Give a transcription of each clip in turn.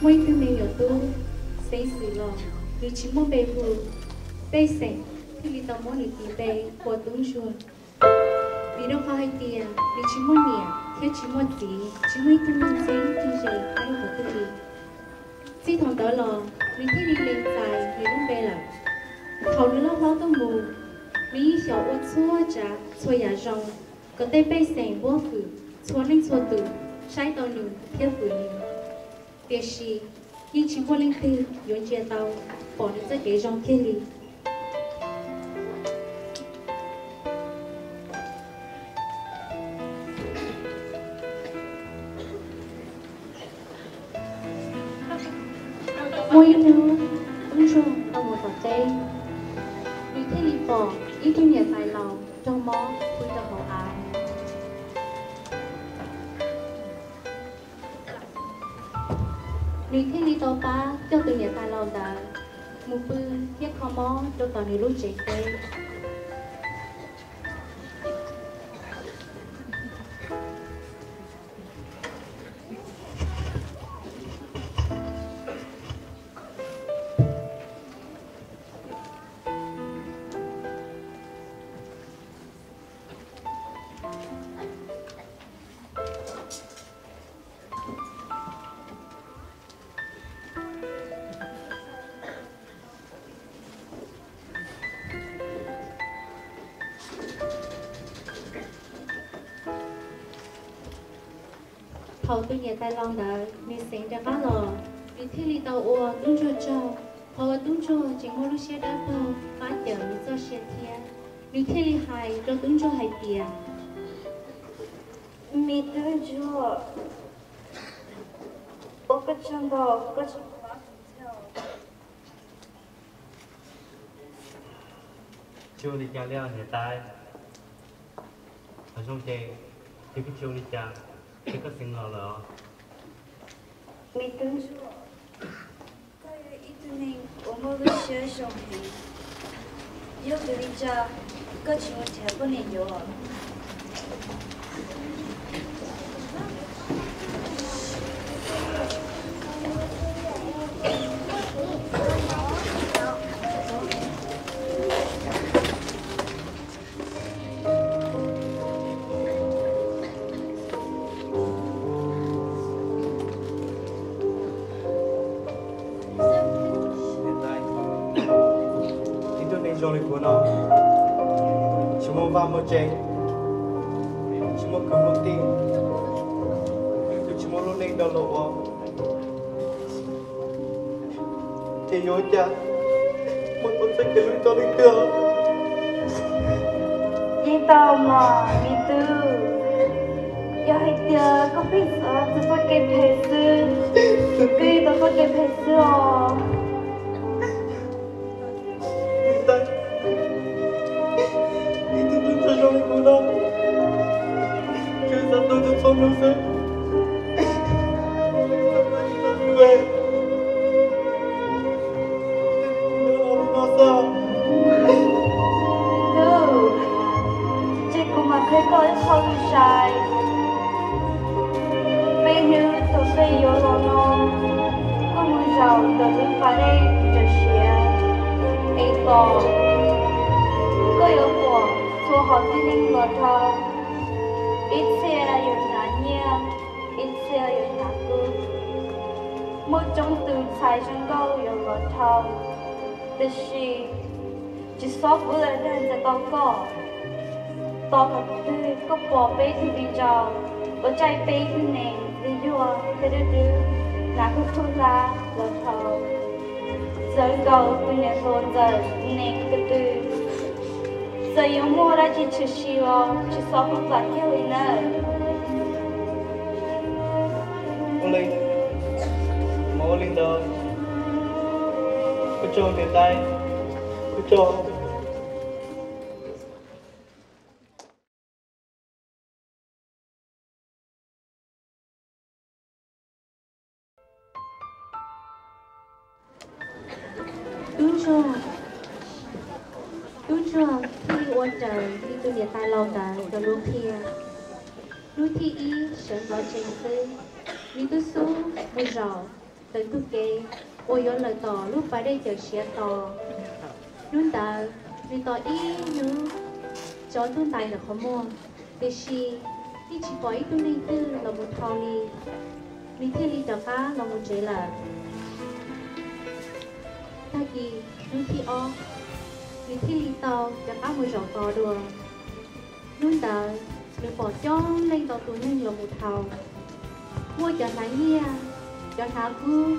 Muaj ib tug me nyuam tub xeeb xwm los, nws tsis muaj npe hu, pej xeem thiaj li tau muab nws tis npe ua Tub Ntsuag. Vim rau qhov hais tias nws tsis muaj niam thiab tsis muaj txiv, tsis muaj ib tug me ntxhais ib tug ze nyob rau qhov twg li. Txij thaum ntawd los nws thiaj li lees txais nws lub npe lawm. Thaum nws loj hlob tuaj mus, nws yeej xyaum ua txhua tsav txhua yam zoo kom tej pej xeem npuab fwm txhua leej txhua tus saib tau nws thiab fwm nws. Tiam sis yeej tsis muaj leej twg yuav ntsia tau pom nws txoj kev zoo kiag li. Muaj ib hnub, Tub Ntsuag tau mus tom teb, nws thiaj li pom ib tug niam tais laus raug mob pw rau hauv av. Nws thiaj li tau pab coj tus niam tais laus ntawd mus pw thiab kho mob rau tom nws lub tsev teb. Thaum tus niam tais laus ntawd nws xeev rov qab los, nws thiaj li tau ua Tub Ntsuag tsaug, qhov uas Tub Ntsuag tseem muaj lub siab dawb paug pab cawm nws txoj sia thiab. Nws thiaj li hais rau Tub Ntsuag hais tias, Me Tub Ntsuag, ua koj tsaug ntau, koj tseem pab kuv thiab. Tsis ua li cas li os niam tais. Qhov zoo ces ces kuj tsis ua li cas, ces koj xeev los lawm os. Me Tub Ntsuag, koj yog ib tug neeg uas muaj lub siab zoo heev. Yog vim li cas koj tsis mus nrhiav poj niam yuav? Ib tug neeg zoo li kuv no, tsis muaj vaj muaj tsev, tsis muaj kwv muaj tij, kuj tsis muaj lub neej rau luag ua, ces yuav ua cas muaj tau txoj kev hlub tau leej twg? Yeej tau mas me tub. Yog hais tias koj pheej xav txog txoj kev phem xwb, koj yeej tau txoj kev phem xwb os. Ib tug tub ntsuag zoo li kuv no, tsuas xav tu txhua hnub xwb. Tub, ces kuv mam qhia koj ib qho lus sai. Peb hnub thaum peb yuav los no, koj mus zaum ntawm lub pas dej ntawm siav, es tos koj yuav pom txhua hom tib neeg los dhau. Ib txhia yuav hnav nyiaj, ib txhia yuav hnav kub, muaj coob tus ntxhais zoo nkauj yuav los dhau. Tiam sis tsis txhob pub lawv dag ntxias tau koj. Tos thaum twg koj pom peb tug viv ncaus uas caij peb tug nees ntxwg yuag thiab dub dub, hnav kub kub hlab los dhau. Txawm nkaus tus niam hluas ntxawm nees ko tw, txawm yuav muaj dab tsi tshwm sim los tsis txhob pub plam kiag li nawb. Ua li, mas ua li ntawd, ua tsaug niam tais, ua tsaug. Tub ntsuag, tub ntsuag thiaj li ua raws li tus niam tais laus ntawd cov lus qhia. Hnub thib ib sawv ntxov tsees xwb, nws twb xub mus zaum ntawm ntug kev uas yuav lawm tom lub pas dej cawm siav tos. Hnub ntawd nws tos ib hnub tsov ntuj ntais ntawm qhov muag, tiam sis yeej tsis pom ib tug neeg twg los mus dhau li. Nws thiaj li rov qab los mus tsev lawm. Tag kis hnub thib ob, nws thiaj li tau rov qab mus zaum tos dua. Hnub ntawd nws pom coob leej ntau tus neeg los mus dhau, muaj cov hnav nyiaj, cov hnav kub,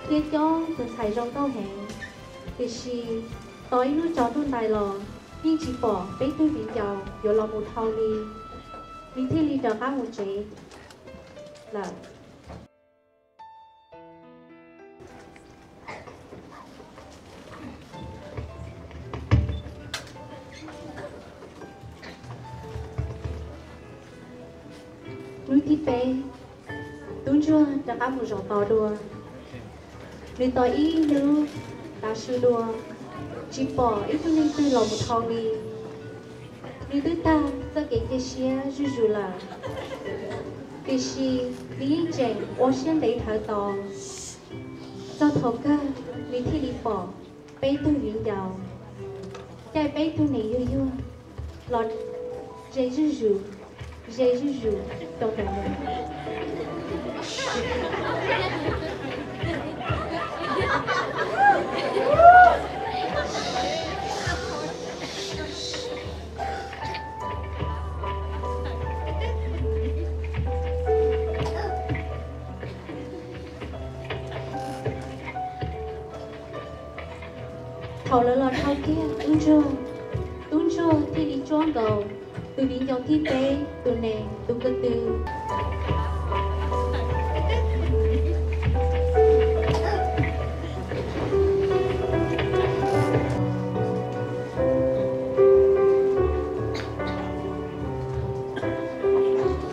thiab coob tus ntxhais zoo nkauj heev. Tiam sis tos ib hnub tsov ntuj ntais los yeej tsis pom peb tug viv ncaus yuav los mus dhau li. Nws thiaj li rov qab mus tsev lawm. Hnub thib peb, tub ntsuag rov qab mus zaum tos dua. Nws tos ib hnub tav su dua, tsis pom ib tug neeg twg los mus dhau li. Nws twb tag txoj kev cia siab zuj zus lawm, tiam sis nws yeej tseem ua siab ntev dhawv tos. Txog thaum kawg nws thiaj li pom peb tug viv ncaus caij peb tug nees yuag yuag los ze zuj zus, ze zuj zus rau ntawm nws. Thaum lawv los dhau kiag tub ntsuag, tub ntsuag thiaj li tsuab nkaus tus viv ncaus thib peb tus nees tus ko tw.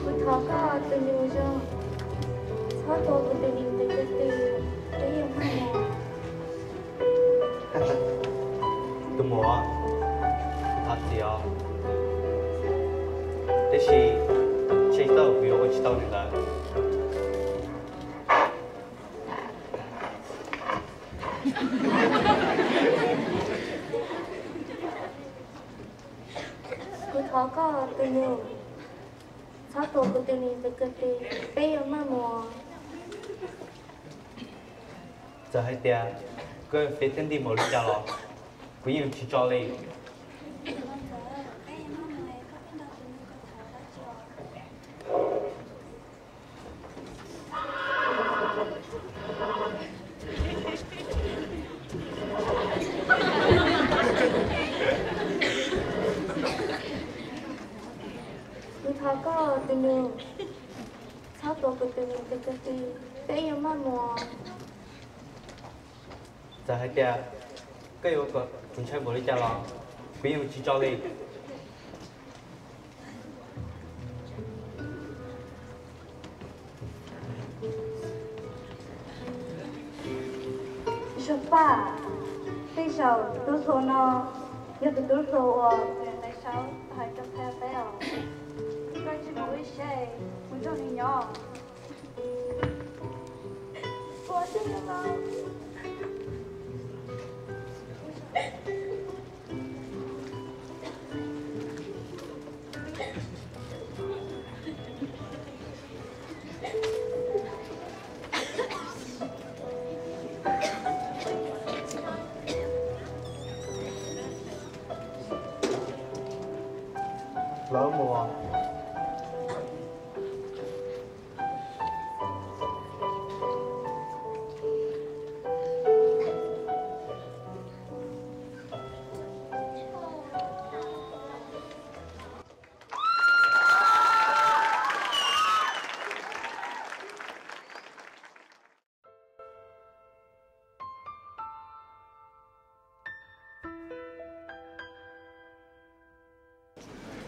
Kuv thov koj tus nus zoo, txhob tua kuv tus nees tus ko tw, peb yuav maj mus. Tus muam, kuv thov txim os, tiam sis ntshe tau kuv yuav ua tsis tau li ntawd. Kuv thov koj tus nus, txhob tua kuv tus nees tus ko tw, peb yuav maj mus. Txawm hais tias koj yuav fiav thiab nti npaum li cas los kuv yeej tsis tso li. Kuv thov koj tus nus, txhob tua kuv tus nees tus ko tw, peb yuav maj mus. Txawm hais tias koj yuav kom kuv ntshai npaum li cas los kuv yeej tsis tso li. Zuag Paj, tej zaum tus tub hluas no yog tus tub hluas uas tus niam tais Saub hais rau peb os. Koj tsis mus ib seb, mus nrog nws nyob. Lawv mus.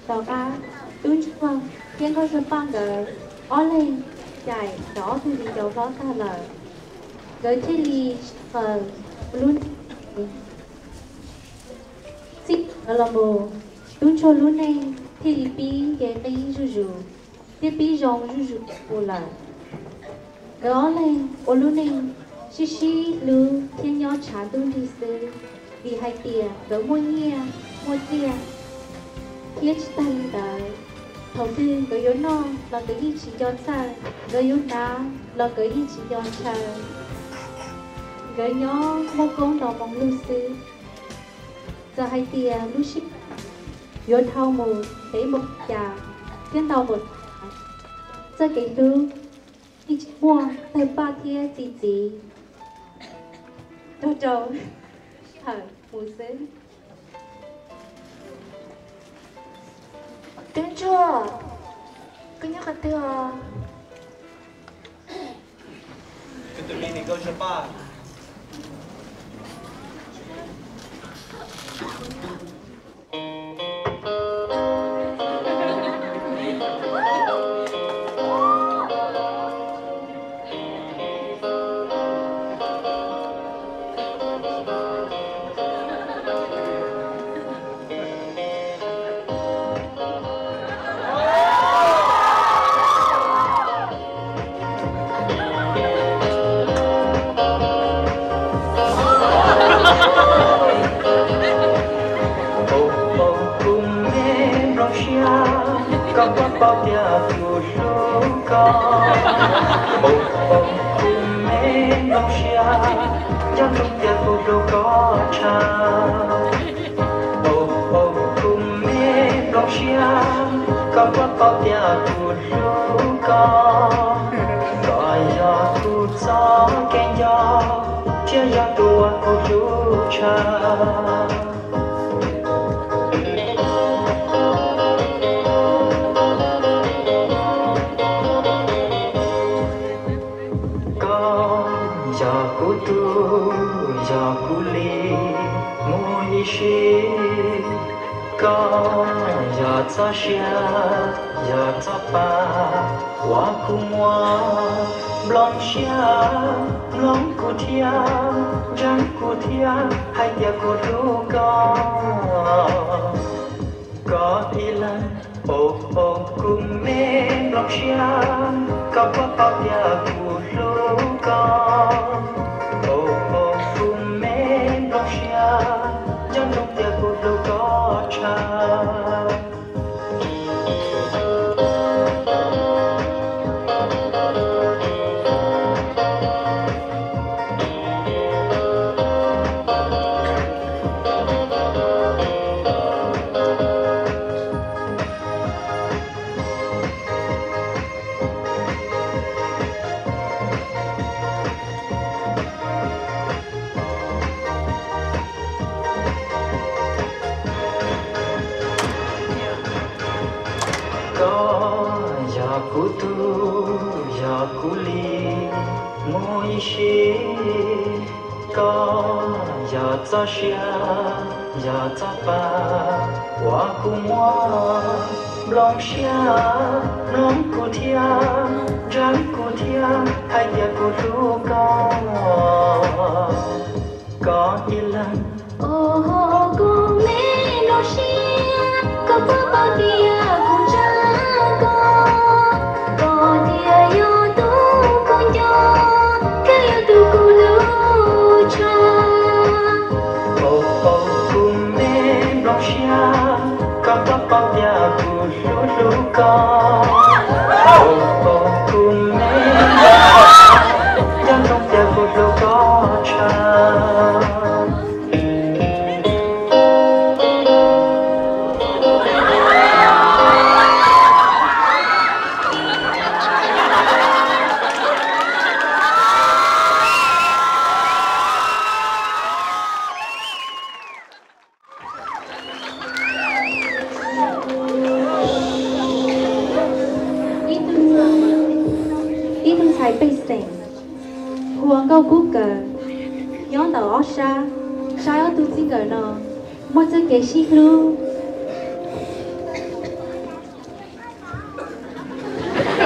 Tom qab tub ntsuag thiab nkauj Zuag Paj nkawd ob leeg caum tau ob tug viv ncaus hlob tag lawm, nkawd thiaj li sawv mus lub neej. Txij nkawd los mus, tub ntsuag lub neej thiaj li pib nce qib zuj zus thiab pib zoo zuj zus mus lawm. Nkawd ob leeg ua lub neej sib sib hlub thiab nyob tshav ntuj nrig xwb, vim hais tias nkawd muaj nyiaj, muaj txiaj, thiab tsis tag li ntawd, thaum twg nkawd yuav noj los nkawd yeej tsis nco txhawj, nkawd yuav hnav los nkawd yeej tsis nco ntshaw. Nkawd nyob muaj koob nto moo lug xwb. Txawm hais tias lub sij hawm yuav dhau mus ntev npaum li cas thiab ntau npaum li cas, txoj kev hlub yeej tsis muaj tawg paj thiab txi txiv, nrog rau sij hawm mus xwb. Tub Ntsuag, koj nyob qhov twg os? Ua kuv me nplooj siab, koj puas paub tias kuv hlub koj? Ua kuv me nplooj siab, nco ntsoov tias kuv hlub koj tshaj. Ua kuv me nplooj siab, koj puas paub tias kuv hlub koj? Koj yog kuv txoj kev nco, thiab yog tus uas kuv hlub tshaj. Koj yog kuv tug, yog kuv li mus ib sim. Koj yog txoj sia, yog txoj pa uas kuv muaj. Nplooj siab, mloog kuv thiab, ntseeg kuv thiab, hais tias kuv hlub koj. Koj ib leeg, ua kuv me nplooj siab, koj puas paub tias kuv hlub koj? Ua kuv me nplooj siab, nco ntsoov tias kuv hlub koj tshaj. Koj yog kuv tug, yog kuv li mus ib sim. Koj yog txoj sia, yog txoj pa uas kuv muaj. Nplooj siab, mloog kuv thiab, ntseeg kuv thiab, hais tias kuv hlub koj. Koj ib leeg, ua kuv me nplooj siab, koj puas paub tias kuv ntseeg koj? Koj tias yog tus kuv nco, koj yog tus kuv hlub tshaj. Ua kuv me nplooj siab, koj puas paub tias kuv hlub hlub koj? Ua kuv me nplooj siab, nco ntsoov tias kuv hlub koj tshaj. Ib tug ntxhais pej xeem hu ua Nkauj Kub Kawm, nyob ntawm ob sab, saib ob tug txij nkawm no muaj txoj kev sib hlub.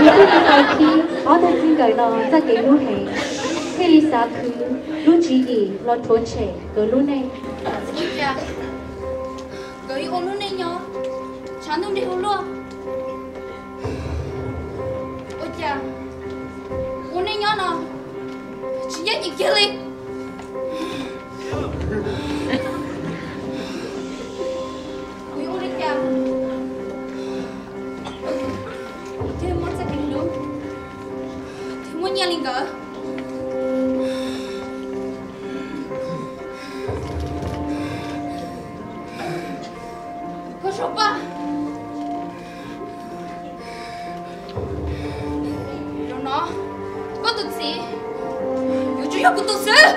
Nws twb tau khib ob tug txij nkawm no txoj kev hlub heev, thiaj li xav khwv lub tswv yim los rhuav tshem nkawd lub neej. Nkawd yuav ua lub neej nyob tshav ntuj nrig ua luaj. Ua cas ua neej nyob no Tsis nyob nim kiag li. Kuv yuav ua li cas thiaj muaj txoj kev hlub thiab muaj nyiaj li nkawd? Koj Suav Paj, zaum no koj tus txiv yuav tsum yog kuv tus xwb.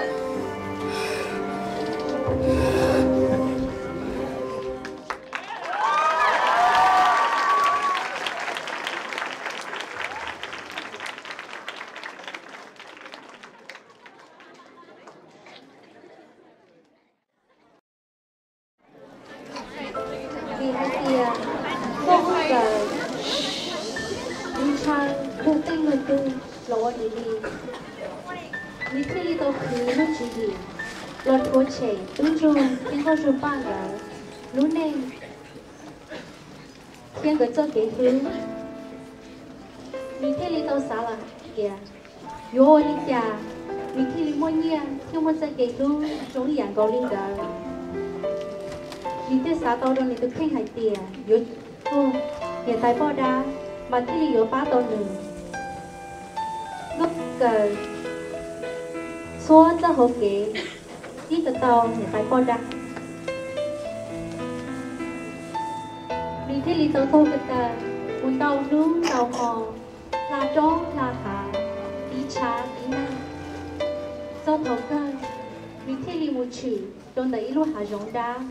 Vim hais tias koj hu kawm, ntshaw luag tej luag twg los ua dim li, nws thiaj li tau khwv lub tswv yim los rhuav tshem tub ntsuag thiab nkauj Suav Paj nkawd lub neej thiab nkawd txoj kev hlub. Nws thiaj li tau xav los hais tias yuav ua li cas nws thiaj li muaj nyiaj thiab muaj txoj kev hlub zoo ib yam nkaus li nkawd. Nws thiaj xav tau rau nws tus kheej hais tias yuav tuag niam tais poj dab mas thiaj li yuav pab tau nws. Nkauj Suav Paj txhua txoj hauv kev tib tau tau niam tais poj dab, nws thiaj li tau taug kev taw mus ntau hnub ntau hmo, hla roob hla hav, tiv tshav tiv nag. Txog thaum kawg nws thiaj li mus tshwm rau ntawm ib lub hav zoov dab.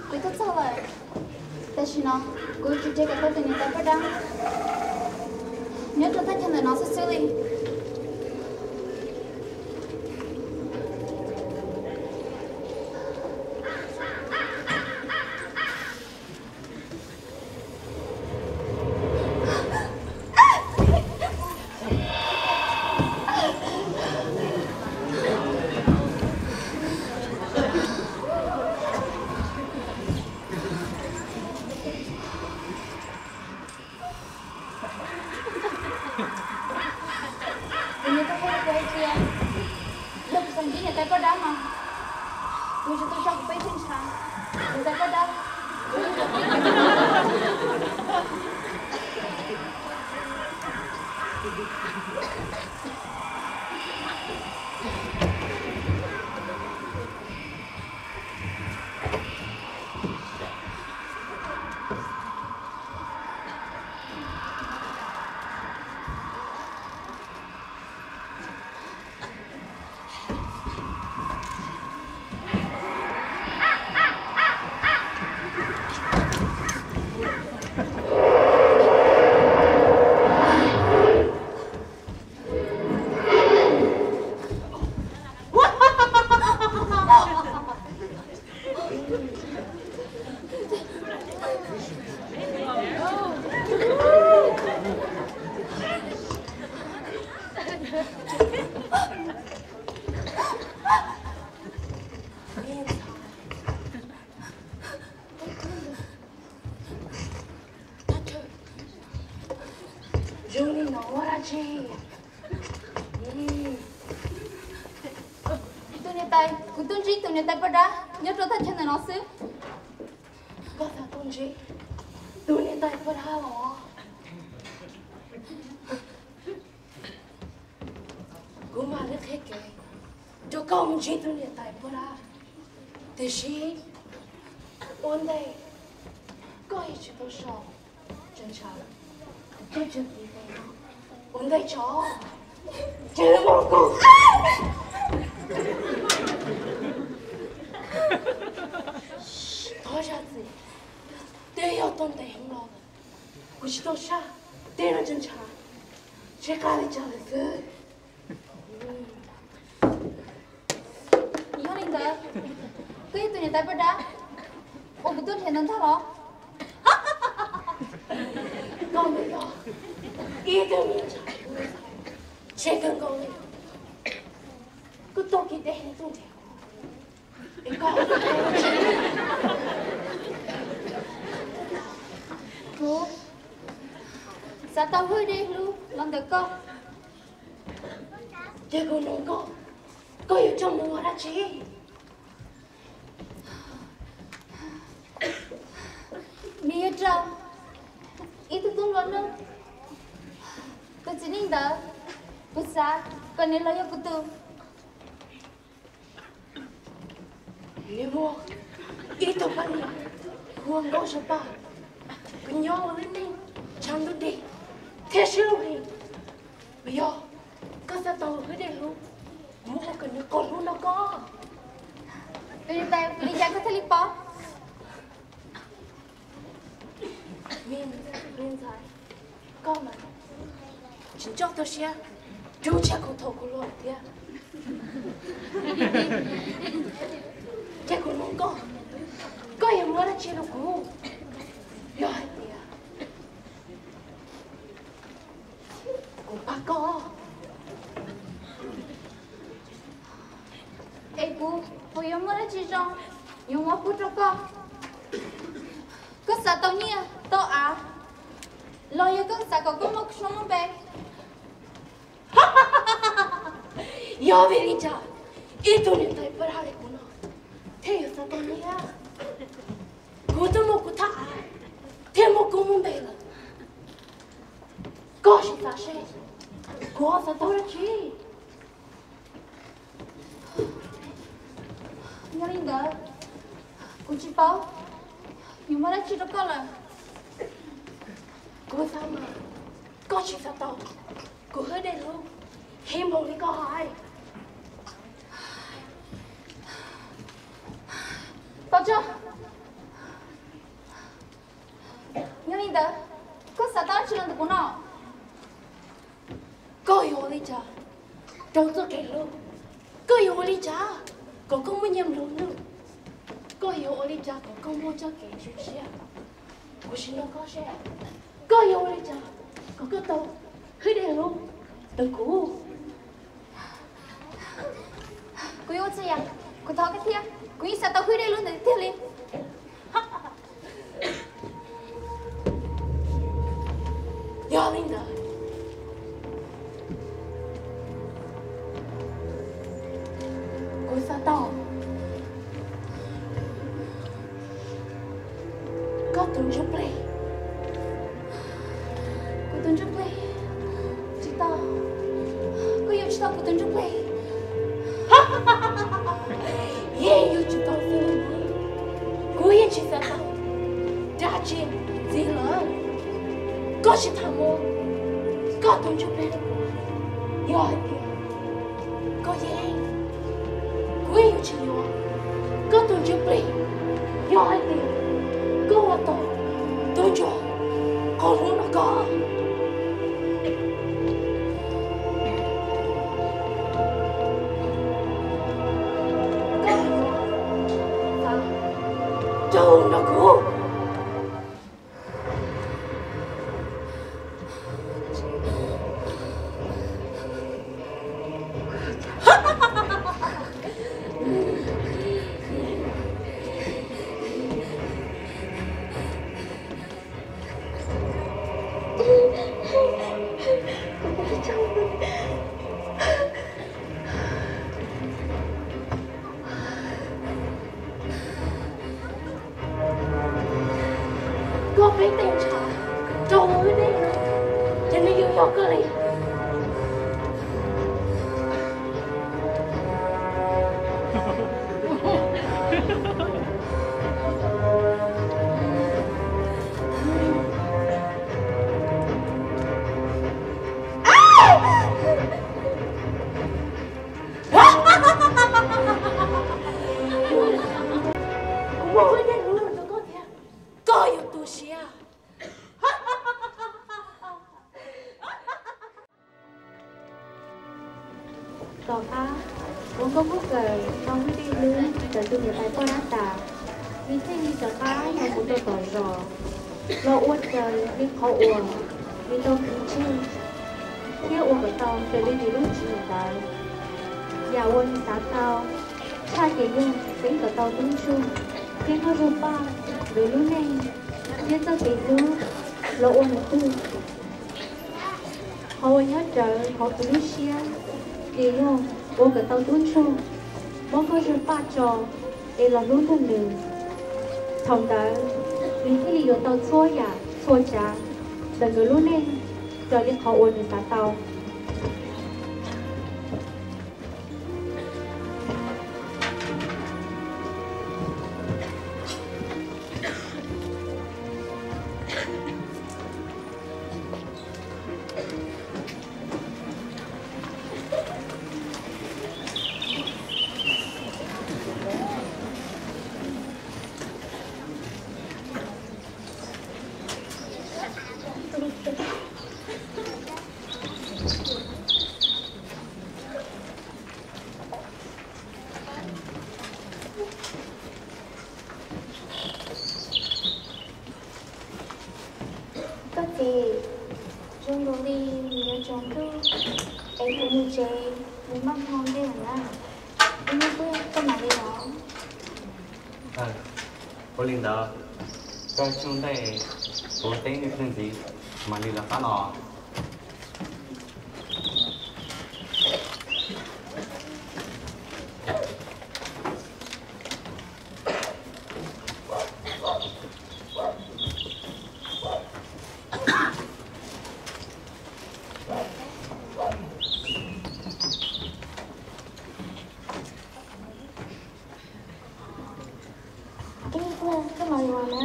Kuv tuaj txog lawm. Tam sim no kuv tsuas nrhiav kom tau tus niam tais poj dab nyob rau thaj chaw ntawm no xwb xwb li. Kuv nyiam tus hais tias yog kuv xav ntsib niam tais poj dab mas kuv yuav tsum tau so kuv peb tsev ntshav niam tais poj dab. Zoo li no ua dab tsi? Tus niam tais, kuv tuaj ntsib tus niam tais poj dab nyob rau thaj chaw ntawm no xwb. Koj xav tuaj ntsib tus niam tais poj dab los? Kuv mam li qhia kev rau koj mus ntsib tus niam tais poj dab. Tiam sis ua ntej koj yuav tsum tau so tsev ntshav, koj tsum tiv tes no ua ntej tso, ces mus kuv. Thov zam txim, twb yog tuaj ntev heev los kuv tsis tau saj tej no tsev ntshav, tsis qab li cas lawm xwb. Yog li ntawd, koj yog tus niam tais poj dab uas kuv tuaj nrhiav ntawd ntag los? Koj mus yog ib tug me ntxhais tseg kawg nkaus li, koj tau kev deb heev tuaj nrhiav kuv, es koj, kuv xav tau hwj dej hlub los ntawm koj. Ces kuv nug koj, koj yuav coj mus ua dab tsi? Nws yuav raug ib tug tub hluas nug, tus txiv neej ntawd, kuv xav kom nws los yog kuv tus. Nws muaj ib tug poj niam hu ua Nkauj Sa Paj, kuv nyob ua lub neej tshav ntuj dig thiab sib luag li. Puas yog koj xav tau hwj dej hlub, kuv muab ua kom nws qaug hlub nrog koj? Li cas koj thiaj li paub? Me ntxhais, koj mas tsis nco tu siab rub tshaj kuv thaum kuv hluas thiab. Ces kuv nug koj, koj yuav muab dab tsi rau kuv? Yog hais tias kuv pab koj, es kuv puas yuav muaj dab tsi zoo yuav muab pub rau koj? Koj xav tau nyiaj tau av, los yog koj xav kom koj muaj suab muaj npe? Yog vim li cas ib tug niam tais paj dab li kuv no thiaj yuav xav tau nyiaj? Kuv twb muaj kuv thaj av thiab muaj kuv muaj npe lawm. Koj sim xav seb kuv ho xav tau dab tsi? Yog li ntawd, kuv tsis paub yuav muab dab tsi rau koj lawm. Kuv xav mas koj tsis xav tau kuv hwj dej hlub heev npaum li koj hais. Tau tso. Yog li ntawd, koj xav tau dab tsi los ntawm kuv no? Koj yuav ua li cas rau txoj kev hlub? Koj yuav ua li cas kom koj muaj nyiaj nplua nuj? Koj yuav ua li cas kom koj muaj txoj kev zoo siab? Kuv sim nug koj seb, koj yuav ua li cas kom koj tau hwj dej hlub ntawm kuv? Kuv yuav ua txhua yam, kuv thov koj thiab, kuv yeej xav tau hwj dej hlub ntawm tiag li. Yog li ntawd, kuv xav tau koj tus ntsuj plig. Kuv tus ntsuj plig? Tsis tau, koj yuav tsis tau kuv tus ntsuj plig. Yeej yuav tsis tau xwb, kuv yeej tsis xav tau dab tsi ntxiv lawm. Koj tsis tham mus, koj tus ntsuj plig, yog hais tias koj yeej, kuv yeej yuav tsis yuav koj tus ntsuj plig. Yog hais tias koj ua tau tus ntsuag qaug hlub no koj, koj yuav xav raug nrog kuv? Koj peb teem ntshav rau hwj dej, ces nws yuav yog koj li. Kuv muaj hwj dej hlub rau koj thiab, koj yuav tu siab. Tom qab uas Nkauj Kub Kawm tau hwj dej hlub ntawm tus niam tais poj dab tas, nws thiaj li rov qab los mus rau tom zos. los ua raws li qhov uas nws tau khwv tseg, thiab ua kom tau raws li nws lub tswv yim ntawd. Yam uas nws xav tau tshaj ces yog teeb kom tau tub ntsuag thiab Nkauj Zog Paj nkawd lub neej thiab txoj kev hlub los ua nws tug. Qhov uas nyob rawv hauv kuv lub siab ces yog ua kom tau tub ntsuag muab Nkauj Zog Paj tso es los hlub nrog nws. Thaum ntawd nws thiaj li yuav tau txhua yam txhua tsav ntawm nkawd lub neej raws li qhov uas nws xav tau. Koj txiv, zoo nkaus li nws yuav tsaus ntuj es kuv mus tsev, nws maj hmo ntej lawm na. Ib hnub twg koj mam li los. Ua li ntawd, koj tsoo ntej, kuv teeb ib pliag ntxiv mam li los qab los. Ib pliag koj mam li los na.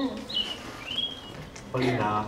Ua li ntawd.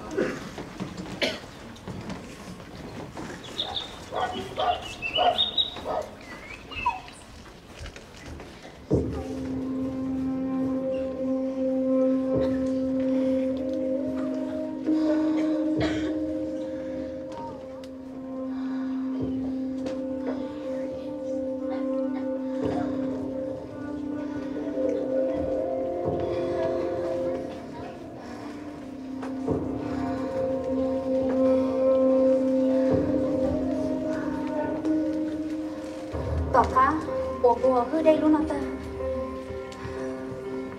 Tom qab uas kuv ua Hwj Dej lub no tag,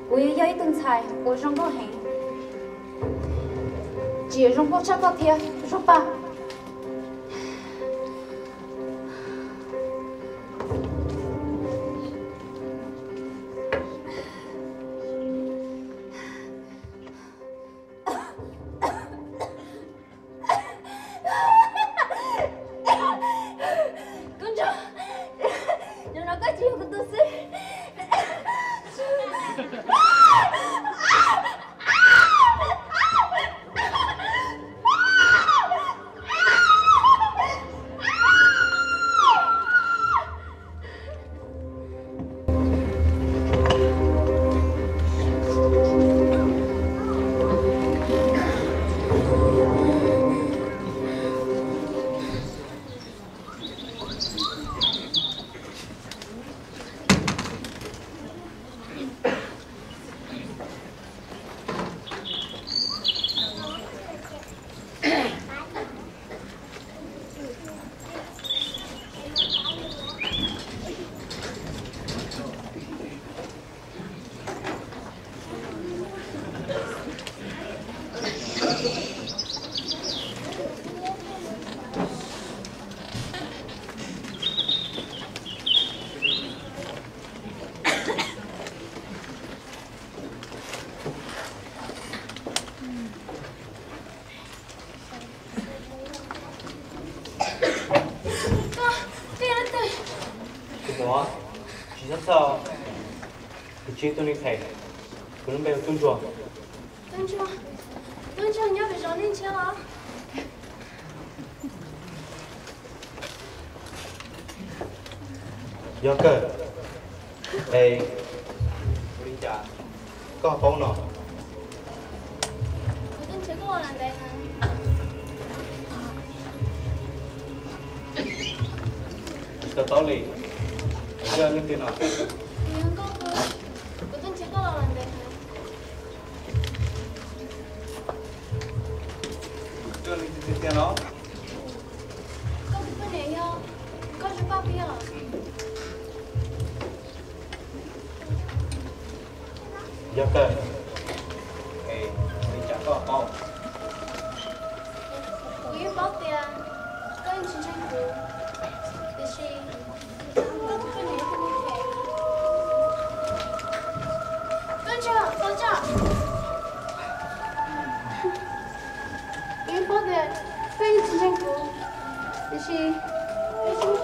kuv yuav yog ib tug ntxhais uas zoo nkauj heev, tsis zoo nkauj tshaj koj thiab Zog Paj. Koj ntsuag, nim no koj tsis yog kuv tus xwb. Tsis muaj, tsis txhob txhawj. Kuv tsis yog tus neeg phem, kuv lub npe hu Tub Ntsuag. Tub Ntsuag, Tub Ntsuag nyob pem zos Neej Ntshiab los? Yog kawg. Es ua li cas koj paub no? Tsis tau paub li. Yog leej twg no? Kuv tus ntxhais koj los ntev heev. Tiag tiag los? Koj tus poj niam yog Nkauj Zub Paj puas yog? Yog kawg. Es ua li cas koj paub? Kuv yeej paub tias koj yeej tsis ntseeg kuv, tiam sis koj tus poj niam yog ib tug neeg phem. Koj ntsuag, tso tsij. Kuv yeej paub tias koj yeej tsis ntseeg kuv, tiam sis koj tsis muab kuv hlub.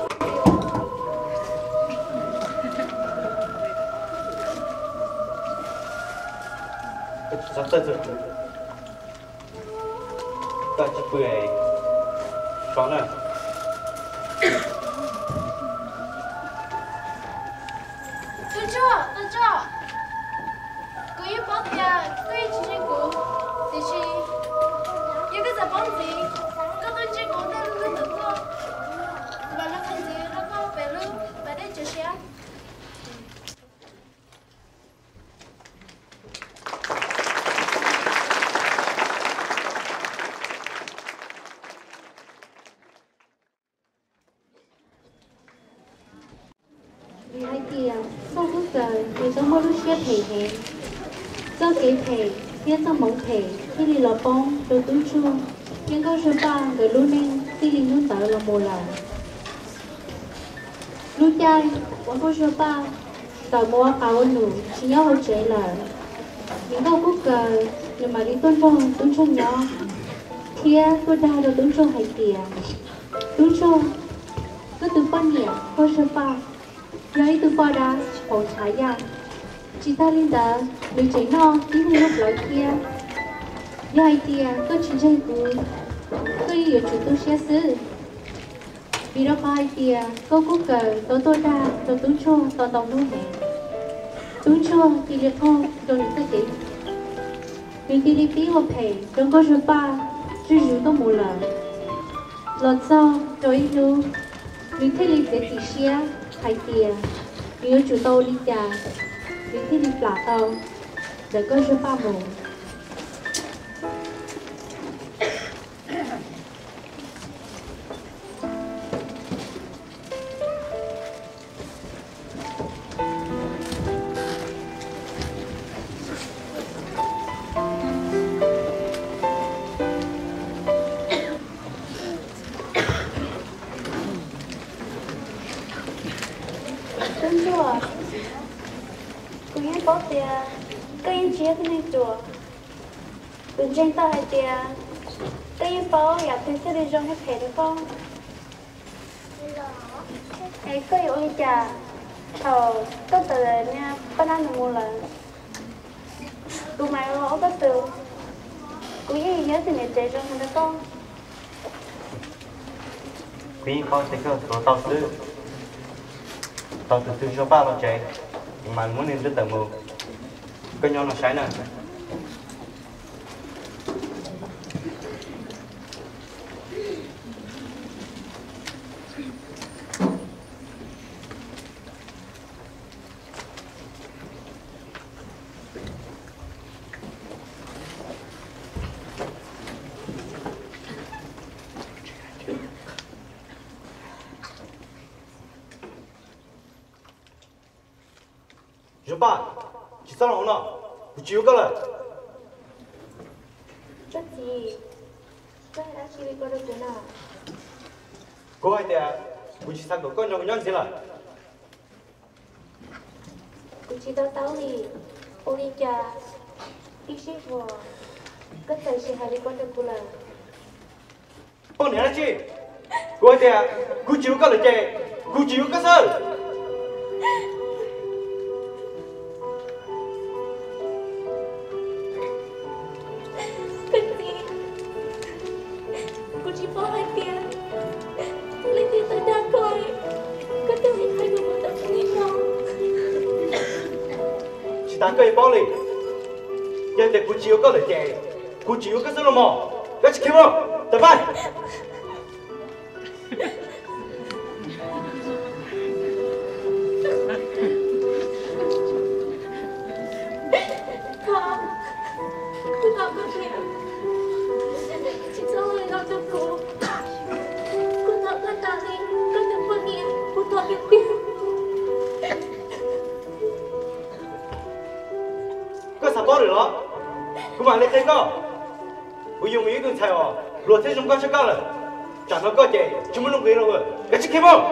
Koj tsis txhob txhawj txog kuv. Koj tsis pw, so na. Tub Ntsuag, Tub Ntsuag, kuv yeej paub tias koj yeej tsis ntseeg kuv, tiam sis yog koj xav paub ntxiv, koj tuaj ntsib kuv tej lub ntawm tuaj, kuv mam li qhia ntxiv rau koj pem lub pas dej tsaws siab. Vim hais tias Nkauj Kub Kaws nws tau muaj lub siab phem heev, txoj kev phem thiab txoj hmoov phem thiaj li los poob rau Tub Ntsuag thiab Nkauj Zuag Paj nkawd lub neej txij li hnub ntawd los mus lawm. Lub caij uas Nkauj Zuag Paj tawm mus ua qas ua num tsis nyob hauv tsev lawm, Nkauj Kub Kaws nws mam li tuaj nrog Tub Ntsuag nyob thiab tuaj dag rau Tub Ntsuag hais tias, Tub Ntsuag, koj tus poj niam Nkauj Zuag Paj yog ib tug poj dab hauv ntshav yaj. Tsis tag li ntawd, nws tseem noj tib neeg lub plawv thiab. Yog hais tias koj tsis ntseeg kuv, koj yeej yuav tsum tu siab xwb. Vim rau qhov hais tias Nkauj Kub Kaws tau tuaj dag rau Tub Ntsuag tau ntau hnub heev, Tub Ntsuag cia li qaug rau nws txoj kev, nws cia li pib ua phem rau Nkauj Zuag Paj zuj zus tuaj mus lawm. Los txog rau ib hnub, nws thiaj li txiav txim siab hais tias nws yuav tsum tau ua li cas nws thiaj li plam tau ntawm Nkauj Zuag Paj mus. Tub Ntsuag, kuv yeej paub tias koj yeej tsis yog tib neeg ruam. Kuv ntseeg tau hais tias koj yeej paub yam twg thiaj li zoo thiab phem rau koj. Es koj yuav ua li cas thaum koj tawm niag poj dab no mus lawm? Kuv mam los ua koj tus, kuv yeej yog tus niam tsev zoo heev rau koj. Kuv yeej paub tias koj tuav tau xwb. Thaum tus Zuag Paj los tsev, kuv mam muab nws nrog tawm mus. Koj nyob no saib na. Zuag Paj, tsis txhob los hauv no, kuv tsis yuav koj lawm. Koj txiv, koj hais dab tsi li ko rau kuv na? Kuv hais tias kuv tsis xav kom koj nrog kuv nyob ntxiv lawm. Kuv tsis to taub li, ua li cas ib sij huam koj txawm sim hais li ko rau kuv lawm. Poj niam dab tsi? Kuv hais tias kuv tsis yuav koj lawm ces kuv tsis yuav koj xwb. Koj txiv, kuv tsis paub hais tias leej twg tau dag koj, koj thiaj li qhia kuv mus tau li no. Tsis tas koj yuav paub li. Yog tias kuv tsis yuav koj lawm ces kuv tsis yuav koj xwb los mas. Koj tsis khiav los, tawm pais. Thov, kuv thov koj tias tsis txhob ua li no Nthe koj, kuv yug mus ib tug ntxhais uas hluas thiab zoo nkauj tshaj koj lawm. Tsam no koj ces tsis muaj nuj nqis rau, koj tsis khi mus.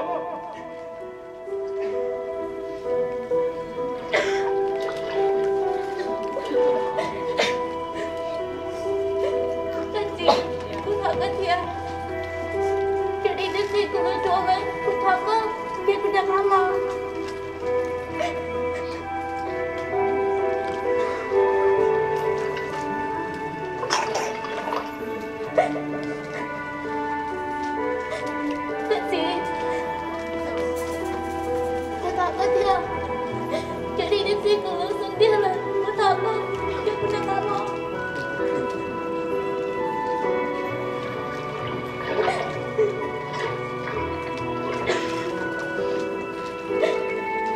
Koj txiv, kuv thov koj thiab, cov dej twb txi kuv lub suab lawm, kuv thov koj cia kuv rov qab los. Koj txiv, kuv thov koj thiab, cov dej twb txi kuv lub xub ntiag lawm, kuv thov koj cia kuv rov qab los.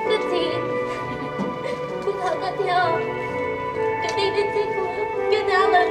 Koj txiv, kuv thov koj thiab, cov dej twb txi kuv caj dab lawm.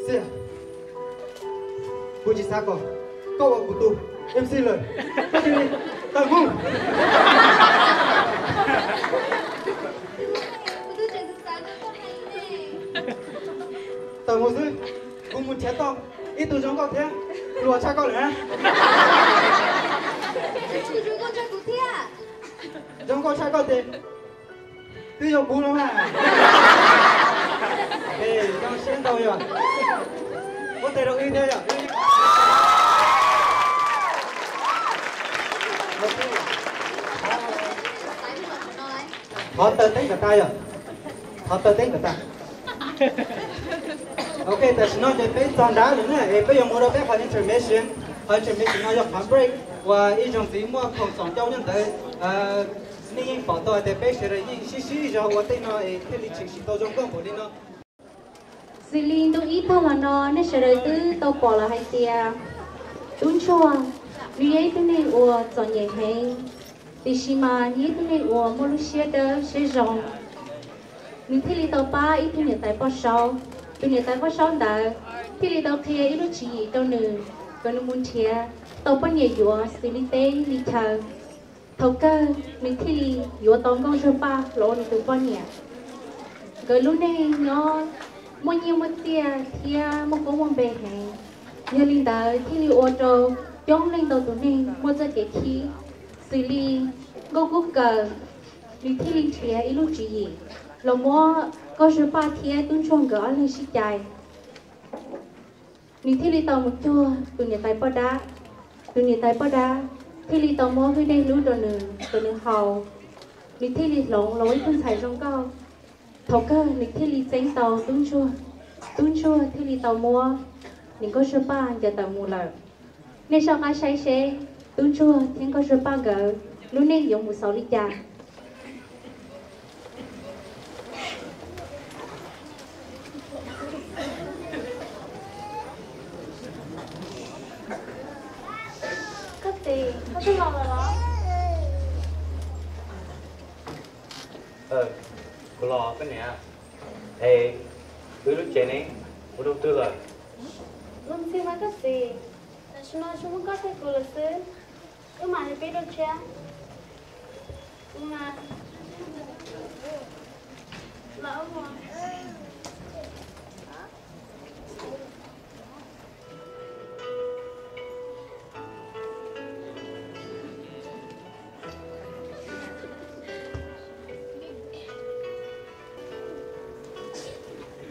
Xib, kuv tsis xav kom koj ua kuv tus MC lawm, koj cia li tawm mus. Tawm mus xwb, kuv mus nrhiav tau ib tug zoo nkauj thiab hluas tshaj koj lawm na. Zoo nkauj tshaj koj ces twb yog kuv no mas. Zoo siab ntau yog. Muab tes rau wb thiab yog. Thov taw teb kom tag yog. Thov taw teb kom tag. Ok, tam sim no ces peb txog nrab lawm na, es peb yuav mus rau peb qhov intermission. Qhov intermission no yog qhov break uas ib zaug ntxiv muaj khoom xoom ncauj nyob ntawd. Nej yeej pom tau hais tias peb sawv daws yeej sib sib zog ua tej no es thiaj li tshwm sim tau zoo nkauj npaum li no. Xws li ntu ib tag los no nej sawv daws twb tau pom lawm hais tias Tub Ntsuag nws yog ib tug neeg uas txom nyem heev, tiam sis mas nws yog ib tug neeg uas muaj lub siab dawb siab zoo. Nws thiaj li tau pab ib tug niam tais poj saub. Tus niam tais poj saub ntawd thiaj li tau qhia ib lub tswv yim rau nws kom nws mus nrhiav tau poj niam yuav xws li teb li chaw. Thaum kawg nws thiaj li yuav tau Nkauj Zuag Paj los ua nws tus poj niam. Nkawd lub neej nyob muaj nyiaj muaj txiaj thiab muaj koob muaj npe heev. Yog li ntawd thiaj li ua rau coob leej ntau tus neeg muaj txoj kev khib. Xws li Nkauj Kub Kawm, nws thiaj li nrhiav ib lub tswv yim los muab Nkauj Zuag Paj thiab Tub Ntsuag nkawd ob leeg sib cais. Nws thiaj li tau mus cuag tus niam tais poj dab. Tus niam tais poj dab thiaj li tau muab hwj dej hlub rau nws kom nws haus. Nws thiaj li hloov los ua ib tug ntxhais zoo nkauj. Thaum kawg nws thiaj li txeeb tau Tub Ntsuag. Tub Ntsuag thiaj li tau muab niam Nkauj Zuag Paj ncaws tawm mus lawm. Nej soj qab saib seb Tub Ntsuag thiab Nkauj Zuag Paj nkawd lub neej yuav mus xaus li cas. Koj txiv, koj twb los lawm los? Kuv los koj niam. Es wb lub tsev ne, ua rau twg lawm? Zoo ntxhi mas koj txiv, tam sim no tsis muaj koj thiab kuv lawm xwb. Wb mam li pib dua tshiab. Los wb mus.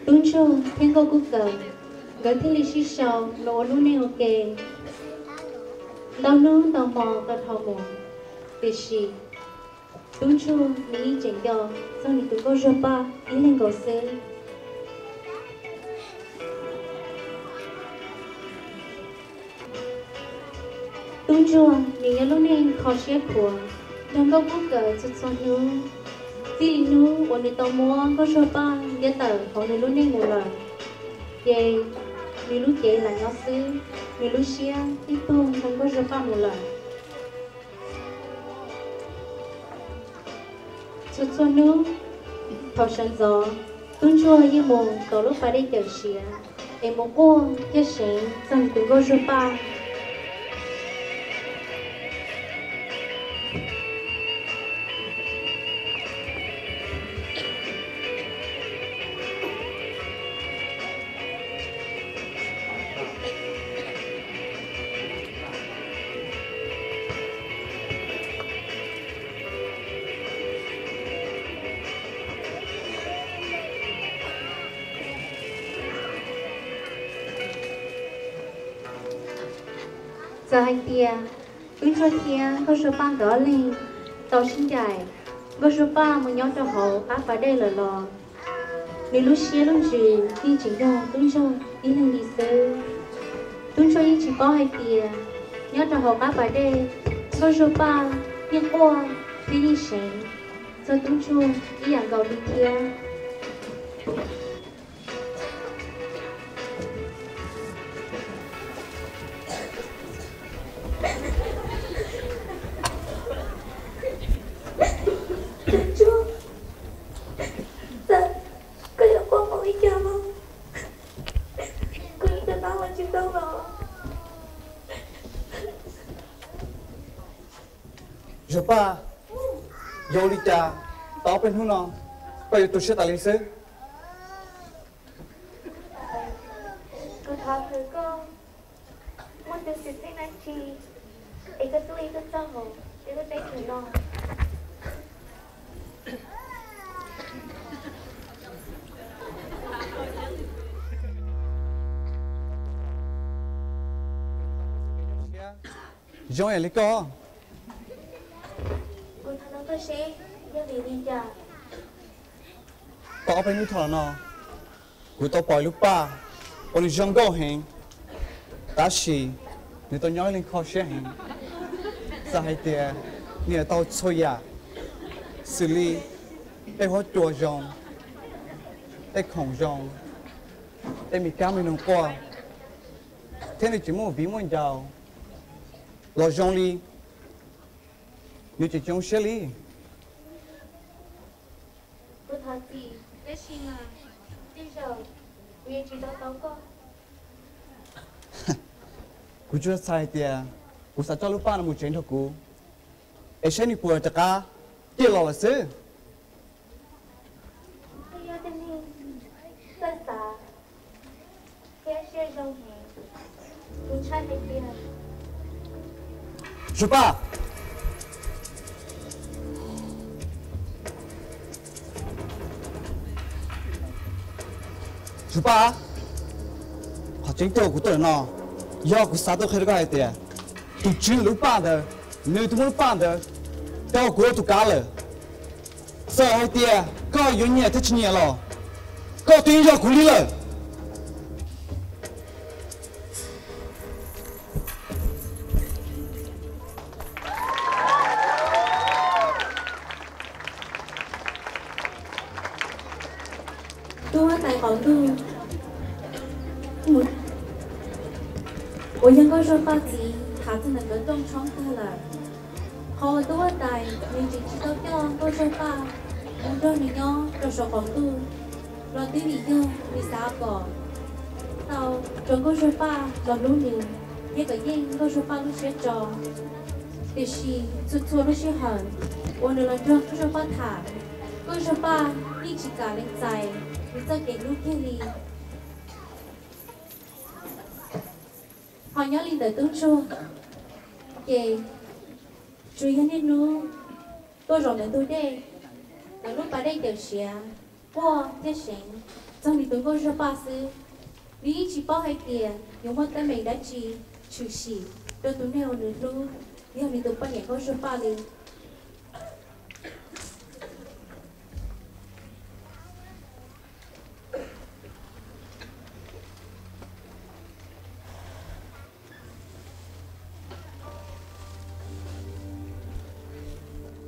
Tub Ntsuag thiab Nkauj Kub Kawm nkawd thiaj li sib sau los ua lub neej ua ke ntau hnub ntau hmo tau dhau mus. Tiam sis Tub Ntsuag nws yeej tseem nco txog nws tus Nkauj Zuag Paj ib leeg nkaus xwb. Tub Ntsuag nws yog lub neej kho siab khuav nrog Nkauj Kub Kawm txhua txhua hnub. Txij li hnub uas nws tau muab Nkauj Zuag Paj ntiab tawm hauv nws lub neej mus lawm, ces nws lub cev lam nyob xwb, nws lub siab twb tuag nrog Nkauj Zuag Paj mus lawm. Txhua txhua hnub thaum sawv ntxov, Tub Ntsuag yeej mus tom lub pas dej cawm siav es mus quaj thiab seev txog nws tus Nkauj Zuag Paj. Txawm hais tias Tub Ntsuag thiab Nkauj Zuag Paj nkawd ob leeg tau sib ncaim, Nkauj Zuag Paj mus nyob rau hauv qab pas dej lawm los nws lub siab lub ntsws yeej tseem yog Tub Ntsuag ib leeg li xwb. Tub Ntsuag yeej tsis paub hais tias nyob rau hauv qab pas dej, Nkauj Zuag Paj yeej quaj thiab yeej seev txog Tub Ntsuag ib yam nkaus li thiab. Tub Ntsuag, txawm koj yuav quaj mus li cas los kuv yeej tab tab los tsis tau los. Zuag Paj, yog ua li cas tau ob peb hnub no koj yuav tu siab tas li xwb? Kuv thov khwv koj muaj tus xwm txheej dab tsi es koj tuaj ib tug txoj hauv peb lub teb chaws no. Zoo yam li koj. Kuv thov nug koj seb yog vim li cas? Tau ob peb hnub dhau los no, kuv tau pom ib lub paj uas nws zoo nkauj heev, tab sis nws tau nyob ib leeg kho siab heev. Txawm hais tias nws yuav tau txhua yam, xws li tej huab cua zoo, tej khoom zoo, tej me kab me noog quaj, thiab nws tseem muaj viv muaj ncaus los zoo li nws tseem zoo siab li. Kuv thov txim, tab sis mas tej zaum kuv yuav tsis tau tau koj. Kuv tsuas xav hais tias kuv xav coj lub paj no mus tsev nrog kuv, es saib nws puas rov qab ciaj los lawm xwb. Koj yog ib tug neeg txawj xav thiab siab zoo heev. Kuv ntshai hais tias Zuag Paj, Zuag Paj, qhov tseeb tiag kuv tuaj ntawm no yog kuv xav tuaj qhia rau koj hais tias tus tswv lub paj ntawd, nws twb muab lub paj ntawd rau kuv ua tus kav lawm. Txawm hais tias koj yuav nyiam thiab tsis nyiam los koj twb yeej yog kuv li lawm. Tub huab tais qaum ntuj uas yog Nkauj Zuag Paj txiv tham txog ntawm nkawd rooj tshoob tag lawm. Qhov uas tub huab tais nws tseem tsis tau coj Nkauj Zuag Paj mus nrog nws nyob rau saum qaum ntuj los twb vim yog nws xav kom tau rau Nkauj Zuag Paj los hlub nws thiab kom yeej Nkauj Zuag Paj lub siab tso. Tiam sis txhua txhua lub sij hawm uas nws los nrog Nkauj Zuag Paj tham, Nkauj Zuag Paj yeej tsis kam lees txais nws txoj kev hlub kiag li. Ho nyob li ntawm Tub Ntsuag, ces tsuas yog niaj hnub tuaj zaum ntawm ntug dej, ntawm lub pas dej cawm siav, quaj thiab seev txog nws tus nkauj zuag paj xwb. Nws yeej tsis paub hais tias yuav muaj teeb meem dab tsi tshwm sim rau tus neeg uas nws hlub, yog nws tus poj niam nkauj zuag paj li.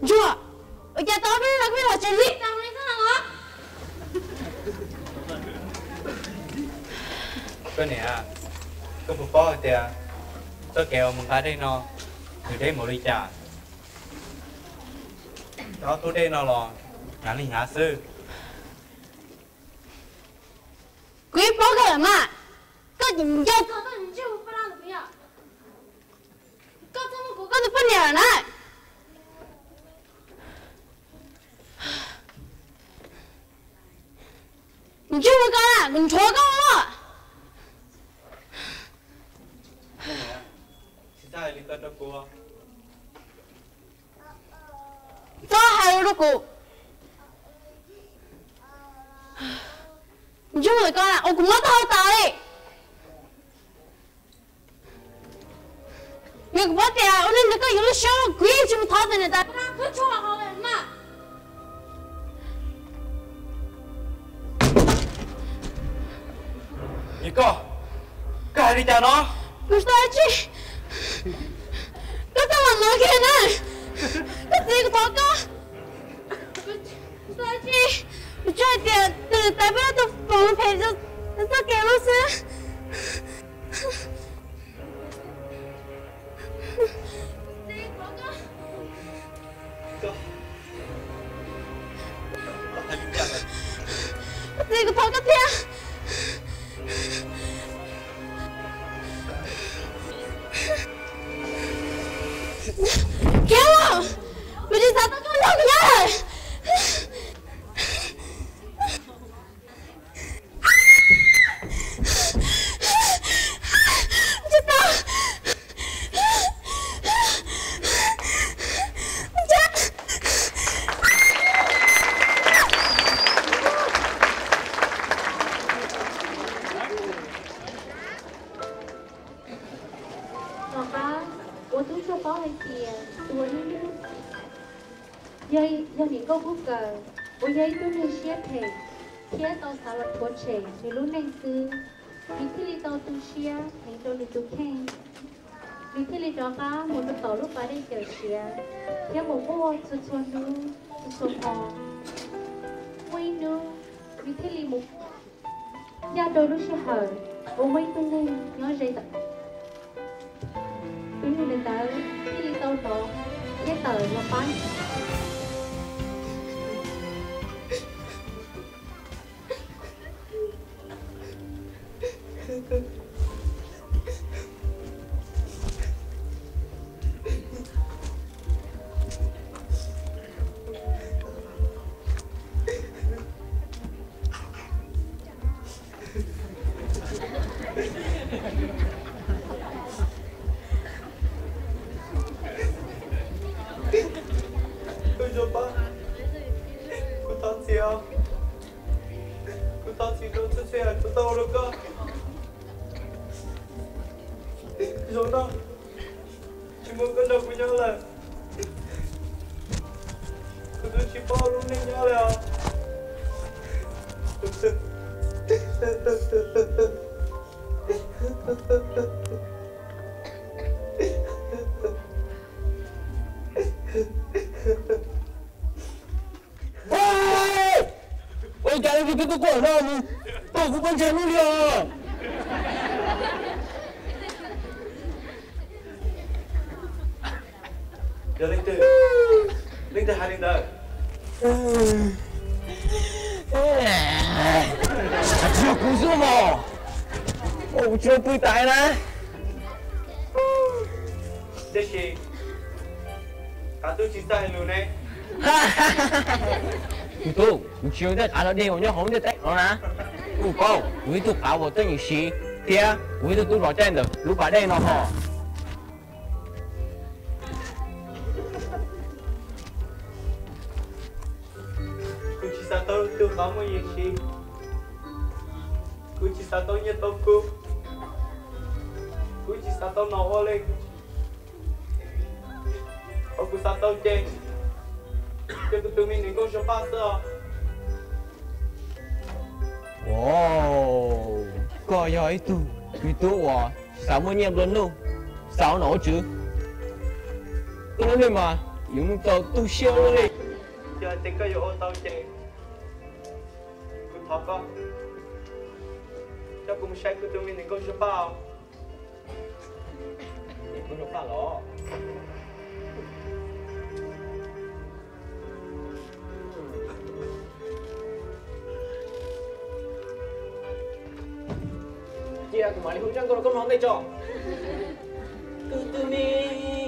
Ntsuag, ua cas tau peb los peb los tsis li tau li xwb na los? Koj niam, koj puas paub hais tias txoj kev uas mus nqa dej no nws deb npaum li cas? Ob tug dej no los hnyav li hnyav xwb. Kuv yeej paub koj lawm mas, koj tseem nco txog koj tus ntsej muag paj lab ntawd puas yog? Koj txhob muab kuv koj tus poj niam lawm na. Kuv ntsej muag koj na, kuv nrhuav koj loj. Txhob hais lus rau kuv. Ntsej muag koj na ua kuv mob taub hau tas li. Yog kuv paub tias ua neej nrog koj yuav lub siab, kuv yeej tsis mus thov tus niam tais pab koj tshuaj los hau lawm mas. Yog koj, koj hais li cas no? Kuv xav tsis, koj txhob los no kiag na. Koj txiv, kuv thov koj. Kuv xav tsis, kuv tsuas hais tias tus niam tais pab tau foom phem rau txoj kev hlub xwb. Txiv, kuv thov koj thiab. Khiav los, kuv tsis xav tau koj nrog kuv nyob lawm. Tom qab uas tub Ntsuag paub hais tias tus uas nws hlub yog niam nkauj Kub Kaws, uas yog ib tug neeg siab phem thiab tau xav los rhuav tshem nws lub neej xwb, nws thiaj li tau tu siab heev rau nws tus kheej. Nws thiaj li rov qab mus rau tom lub pas dej cawm siav thiab mus quaj txhua txhua hnub txhua txhua hmo. Muaj ib hnub nws thiaj li mus ncaj rau lub sij hawm uas muaj ib tug neeg nyob ze ntawd. Tus neeg ntawd thiaj li tau hnov thiab tawm los pab. Kuv thov txim, kuv thov txim rau txhua txhua yam kuv tau ua rau koj. Zaum no tsis muaj koj nrog kuv nyob lawm, kuv twb tsis paub lub neej nyob li os. Ua cas kuv twb tuaj kuaj no mus tuaj kuv pob ntseg lub li os. Yog leej twg, leej twg hais li ntawd? Tsis yog kuv xwb mog, kuv tsis pw tais na. Tiam sis qav tub tsis txawj hais lus ne. Tus tub, kuv tsis yog tej qav dog dig uas nyob hauv ntiaj teb no na. Kuj paub kuv ib tug qav uas txawj nyuam siv thiab kuv ib tug tub zos caij ntawm lub pas dej no hos. Kuv tsis xav tau Tug qhov muaj yees siv, kuv tsis xav tau nyiaj tau kub, kuv tsis xav tau nom ua li. Qhov kuv xav tau ces yog kuv tus me niam nkauj Zuag Paj xwb os. Koj yog ib tug me tub uas tsis xav muaj nyiaj nplua nuj, xav ua nom ua tswv. Koj lub neej mas yuav muaj tau tu siab ua luaj li. Yog hais tias koj yuav ua tau ces kuv thov koj coj kuv mus saib kuv tus me niam nkauj Zuag Paj os. Niam nkauj Zuag Paj los? Cia kuv mam li hu tsab nkauj rau koj mloog ntej tso. Kuv tus me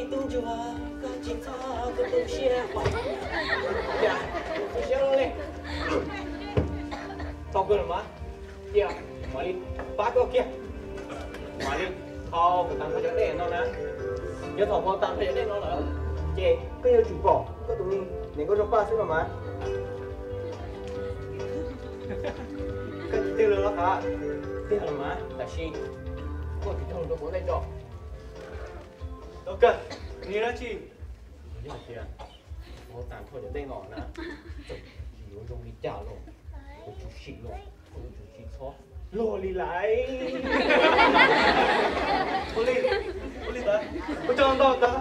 tub ntsuag, koj tsis txhob tu siab pom. Cia, tu siab li. Tau kawg los mas. Cia, mam li pab koj kiag. Mam li thau kuv tag nrho cov dej no na. Yog thaum kuv tag nrho cov dej no lawm, ces koj yuav tsum pom koj tus me niam nkauj Zuag Paj xwb los mas. Koj tsis twg lawm los qab? Tiag los mas, tab sis koj tsis tau rau kuv ntej tso. Tau kawg, nws dab tsi? Yog tias kuv tag nrho cov dej no na, txawm yuav zoo li cas los kuv tsuas sim los, kuv tsuas tsis txhob luag li lawm. Ua li, ua li ntawd, kuv coj ntog ntag.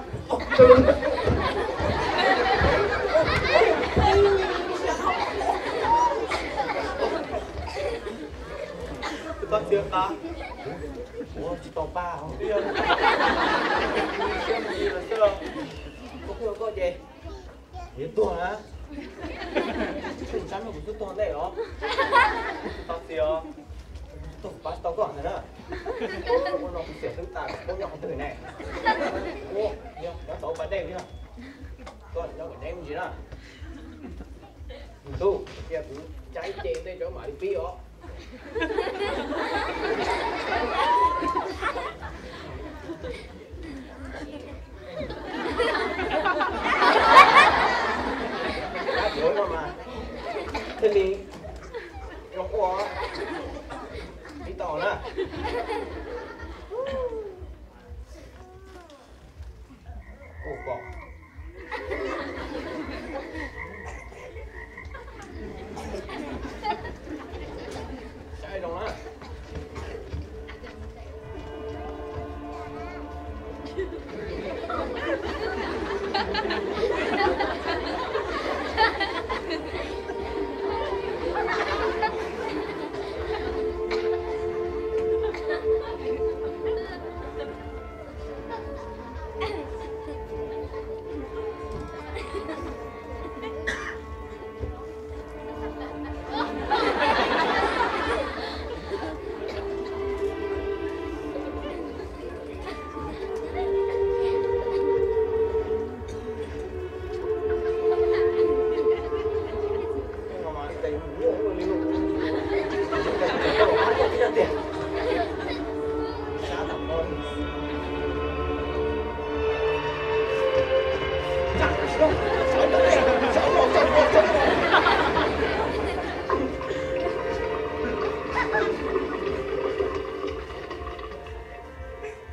Kuv thov txim qab. Ua tsis tau pab, siab mus li lawm xwb. Koj pheej ua koj ces kuv yuav tuag na. Koj tsam no kuv twb tuag ntej los. Thov txim os. Tuag pab tsis tau koj ntag na. Ua no kuv xiam xwb tas, koj nyob qhov twg ne? Ua, nyob tau pas dej li. Koj nyob kom deb me ntsis na. Ntuj, cia kuv caij ce ntej tso mam li pib os. Ab, yuav no mas thiaj li zoo ua. Pib tau na. Ua ko. Saib zoo na.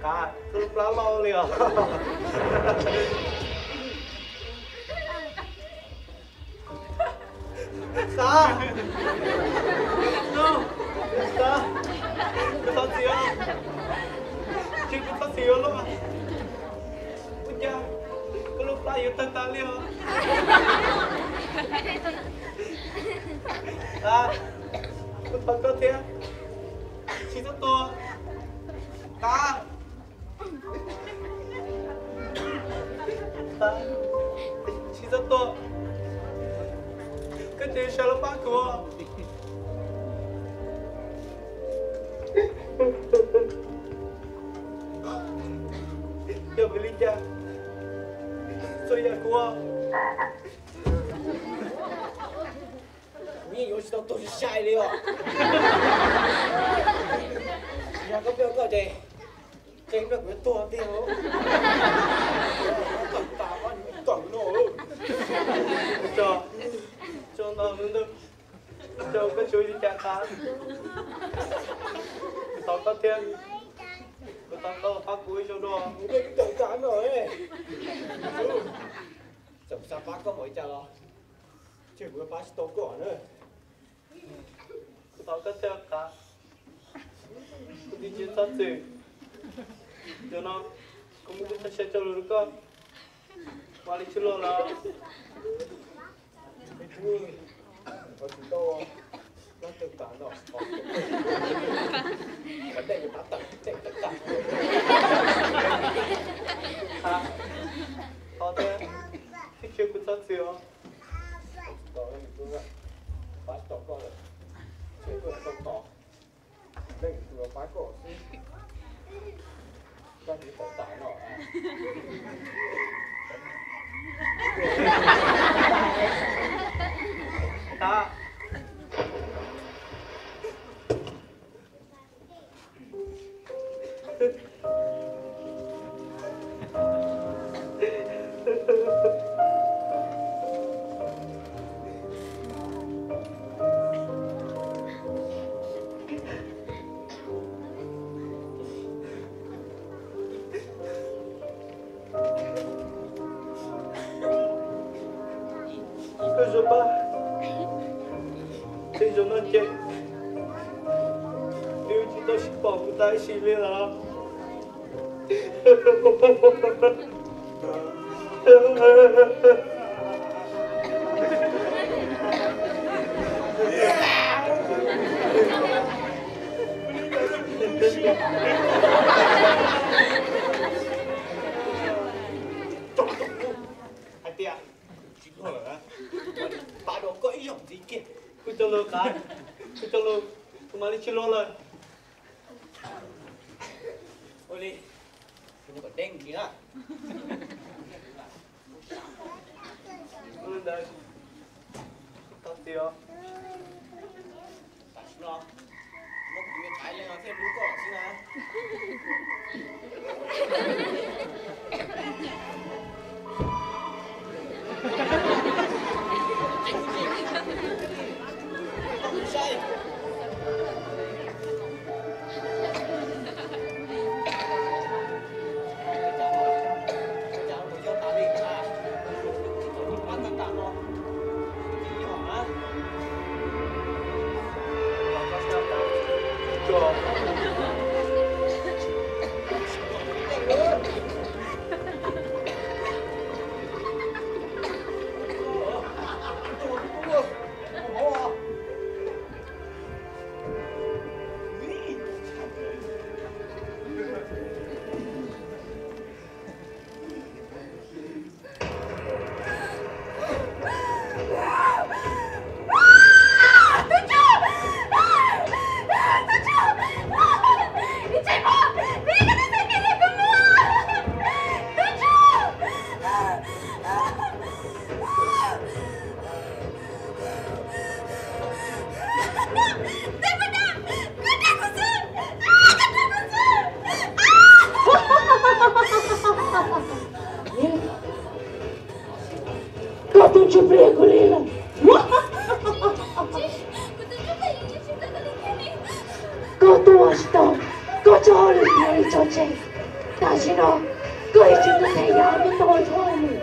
Qav, koj lub plab loj li os. Qav, no, Qav, kuv thov txim os. Tsis, kuv thov txim os lauj. Ua cas koj lub plab yuav tawg tas li os? Qav, kuv thov koj thiab, tsis txhob tua. Qav, Qav, tsis txhob tua. Koj cia li sawv los pab kuv. Yog vim li cas txhua yam kuv, kuv yeej yuav tsis tau tuag sai sai li os. Yog koj pheej ua koj ces, ces kuv yuav tuag tiag. Tawm tas, tawm no. Tso, tso no ntawd. Koj tsuas ua li cas Qav? Kuv thov koj thiab, kuv thov koj pab kuv ib zaug dua. Kuv tej kub tawm tas no, txawm xav pab koj npaum li cas los ntshe kuv yuav pab tsis tau koj na. Kuv thov koj thiab Qav, kuv twb tsis txhob txwm. Zaum no kuv muab kuv txoj sia cog lus rau koj, kuv mam li tsis luag lawm. Me tub, koj tsis tau, koj tawm tas no, koj dej yuav pab tawm, dej tawm tas. Thov thiab, thiab tsis kuv txhob txwm os. Tsis tau, pab tsis tau koj lawm, ces koj tau tos. Leej twg los pab koj xwb, koj twb tawm tas no. Koj zoo pab, tej zaum no ces nws tsis tau sib pom kuv tas ib sim li lawm. Hais tias tsis luag lawm, pab dua koj ib zaug ntxiv kiag. Kuv cog lus Qav, kuv cog lus, kuv mam li tsis luag lawm. Ua li, kuv kom deb mus li na. Ua li ntawd, tau tias tam sim no muab kuv tus me ntxhais leej no thiaj hlub koj xwb na. Koj twb tsis pliag kuv li lawm. Koj tuaj tsis tau, koj tso hauj lwm pliag li tso tseg. Tam sim no koj yuav tsum tau them yav koj tau ua txoj hauj lwm.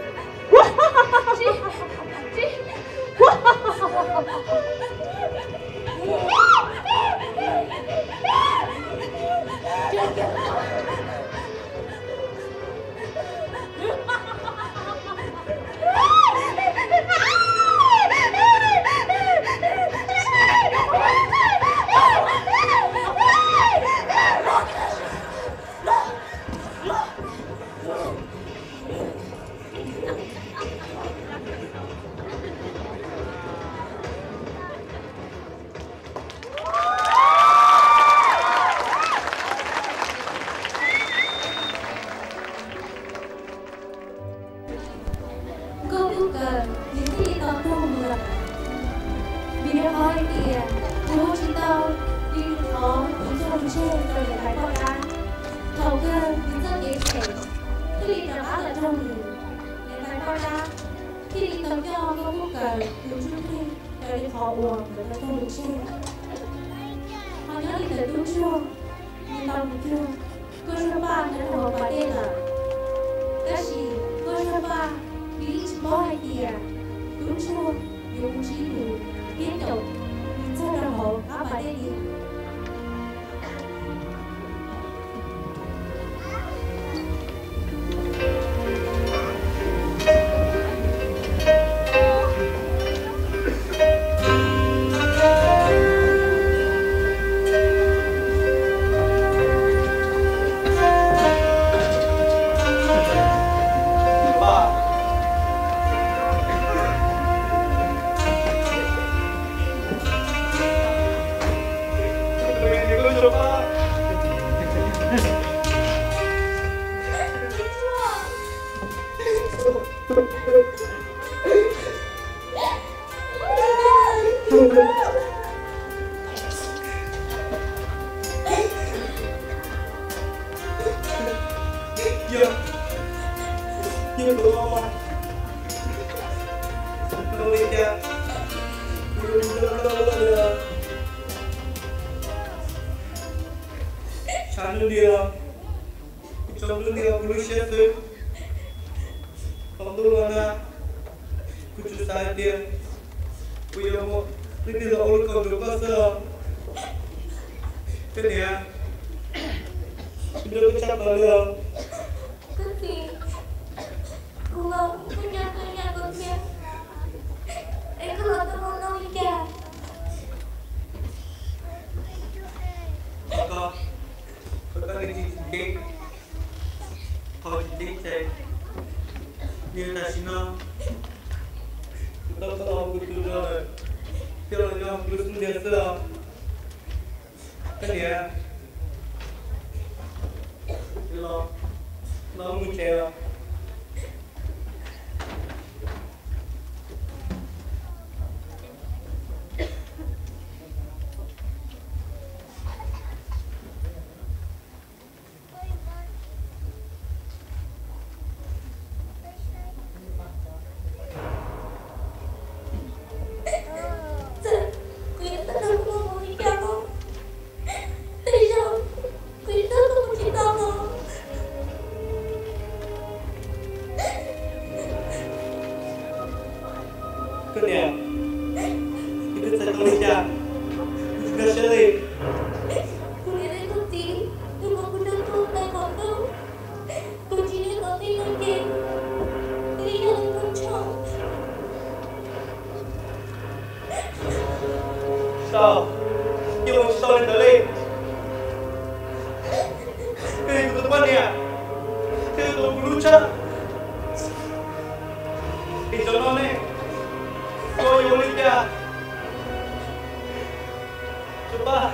Koj Kub Kawm, nws thiaj li tau tuag mus lawm. Vim rau qhov hais tias nws ua tsis tau li nws qhov tus ntsuag ntsej rau niam tais poj dab. Thaum kawg nws txoj kev phem thiaj li rov qab los raug nws. Niam tais poj dab thiaj li tau coj Koj Kub Kawm tus ntsuj plig raws li qhov uas nkawd tau tuaj mus tshiab. Ho nyob li ntawm tub ntsuag, nws tau mus cuag koj zaj paj nyob rau hauv pas dej lawm, tab sis koj zaj paj nws yeej tsis paub hais tias tub ntsuag yuav mus ntsib nws thiab caum nws txog rau hauv qab pas dej li. Yog, yog tus no mas, zoo li cas kuv yuav mus nrog koj ua li os? Tshav ntuj nti os, kuv tshav ntuj nti os kuv lub siab xwb. Thaum ntuj los ntag, kuv tsuas xav hais tias kuv yuav mus leej twg los ua lub kaus nrug koj xwb os. Koj niam, kuv nco koj tshaj plaws li os. Koj txiv, kuv los kuj nco koj ib yam nkaus thiab, es koj los tau hauv no li cas? Koj, koj, koj niam tsis tseem ceeb, qhov tsis ceeb ces yog tam sim no kuv tau koj los ua kuv tus nraug lawm, thiaj los nyob kuv lub xub ntiag xwb os. Koj niam, los, los mus tsev os. Txawm kuv yuav tau nrog koj mus li cas los, tej zaum kuv yuav nrog koj mus tsis tau los. Koj niam, koj twb txhais tau li cas, kuv tsis nkag siab li. Kuv niam thiab kuv txiv tus uas kuv nrog tuaj tau thaum ntawd, kuv tsis nyob tom teb no ces nws yog tus tshooj. Tsis tau, yeej ua tsis tau li ntawd li. Koj yog kuv tus poj niam, koj yog tus kuv hlub tshaj. Es zaum no ne, koj yuav ua li cas? Tsuas Paj,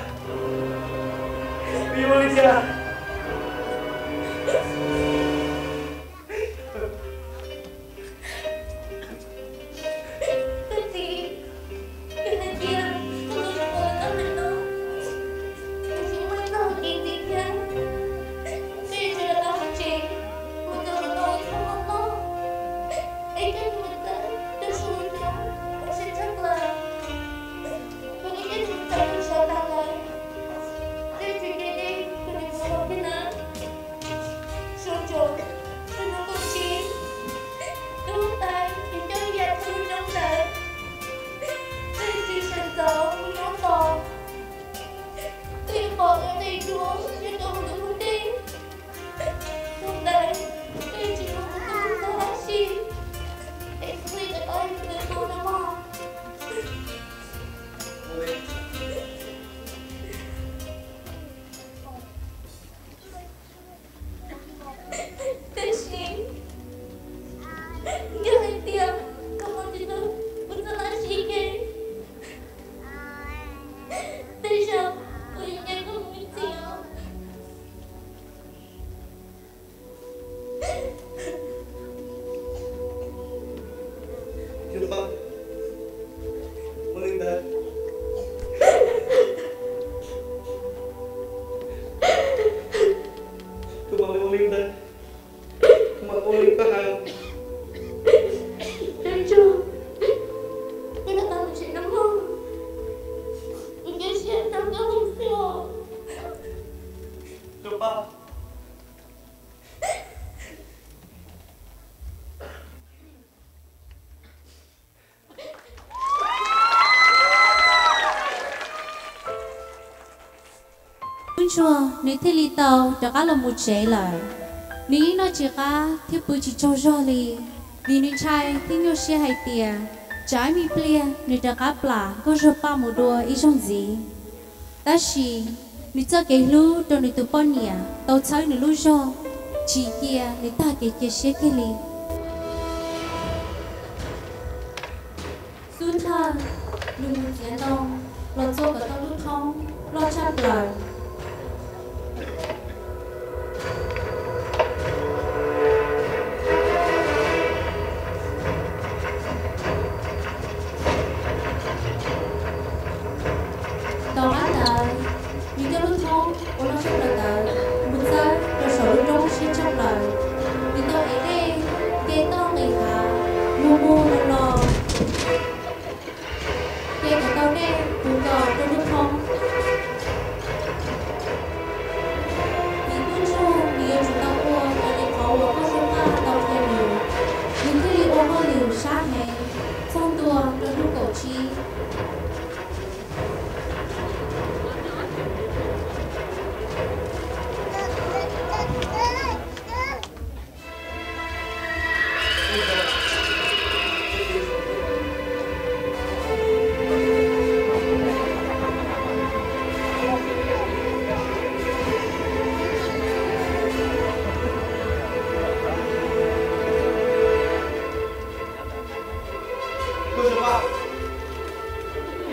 koj yuav ua li cas? Koj txiv, koj hais tias koj mus tsis tau lawm no, kuv tsis muaj ib txoj hau kev ntxiv thiab. Koj yuav tsum rov qab mus tsev, mus txog mus tau ib thaj hmo noj, es koj mus txog rau Suav cov uas siab tshaj plaws, koj niam thiab txiv txawm mus txog tag lawm, koj yuav tsum cev dej koj niam mus hauv thiab na. Suav cov, koj hnub kaum tsib, koj lub tais yuav coj ib yam txhua lub roob ntawd, koj yuav tsis sawv ntxov mus nyob tos. Koj yuav pom koj tej duab nyob rau hauv lub pob dej. Thaum ntawd koj yuav tsis muaj tus txog dab tsi, es kuv thiaj rov qab yuav tus no mog. Tab sis yog hais tias koj mus tsis tau kuv txoj dab tsi ces, tej zaum kuv yuav ncaim koj mus ib txhis os. Yog Paj, ua li ntawd, kuv mam ua li ntawd, kuv mam ua li koj hais. Ntsuag, koj rov qab mus tsev no mog. Ntsuag nws thiaj li tau rov qab los mus tsev lawm. Nws yeej noj tsis qab thiab pw tsis tsaug zog li, vim nws ntshai thiab nyuaj siab hais tias tsam ib me pliag nws rov qab plam Nkauj Zuag Paj mus dua ib zaug ntxiv. Tab sis nws txoj kev hlub rau nws tus poj niam tau txhawb nws lub zog, tsim cia nws tag kev cia siab kiag li. Xub thawj, nws mus txiav ntoo los txua kom tau lub thoob loj tshaj plaws. Tom qab ntawd, nws coj lub thoob uas loj tshaj plaws ntawd mus txawb rau saum lub roob siab tshaj plaws. Nws tau ev dej nce toj nqis hav mus mus los los, ces kom tau dej puv nkaus rau lub thoob. Vim Nkauj Zuag nws yuav tsum tau ua raws li qhov uas Nkauj Zuag Paj tau qhia nws, nws thiaj li ua hauj lwm sab heev txog ntua rau hnub kaum tsib.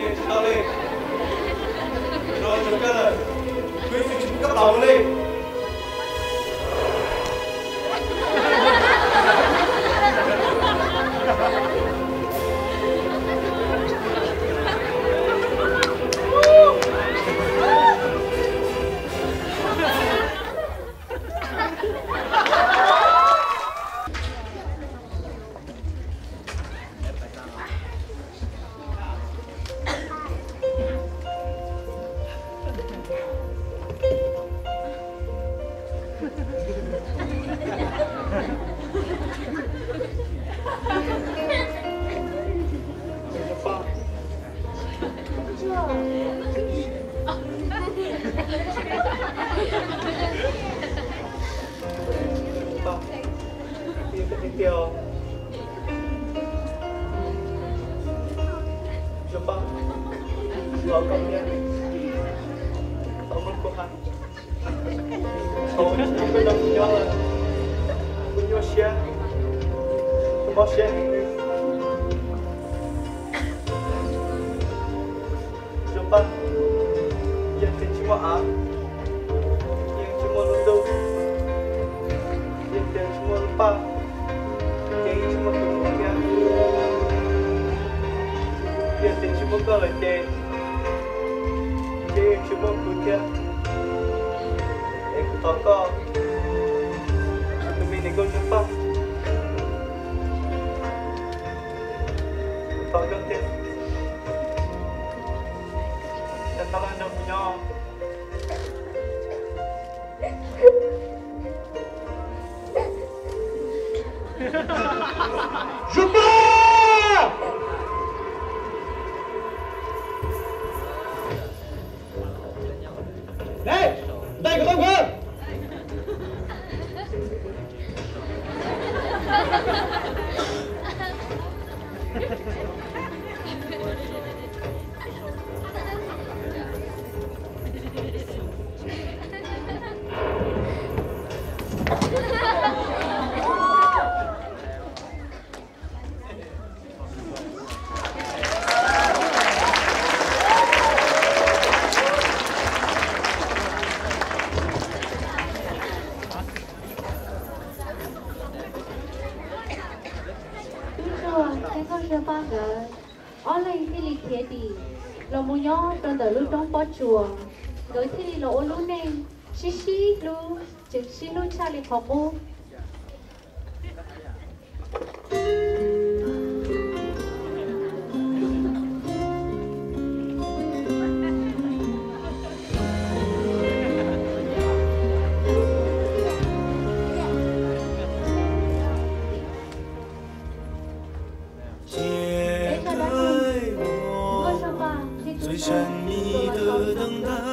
Tsis tau li, no tsis kawg lawm, kuv ib txwm tsis pub koj plam mus li. Thaum kuv tsis pub koj nrog kuv nyob lawm, kuv nyuaj siab, kuv mob siab heev li. Zuag Paj, yog tias tsis muaj av, yeej tsis muaj lub ntuj, yog tias tsis muaj lub paj, ces yeej tsis muaj tus mus thiab. Yog tias tsis muaj koj lawm ces, ces yeej tsis muaj kuv thiab. Es kuv thov koj, kuv tus me niam Nkauj Zuag Paj, kuv thov koj thiab, rov qab los nrog kuv nyob. Zuag Paj! Ntais kom tau nkawd. Tub Ntsuag thiab Nkauj Zuag Paj nkawd ob leeg thiaj li khiav dim los mus nyob rau ntawm lub roob pob tsuas. Nkawd thiaj li los ua lub neej sib sib hlub, tseem sib hlub tshaj li qhov qub. Peb cov dab neeg Nkauj Zuag Paj thiab Tub Ntsuag los tau txog ntawm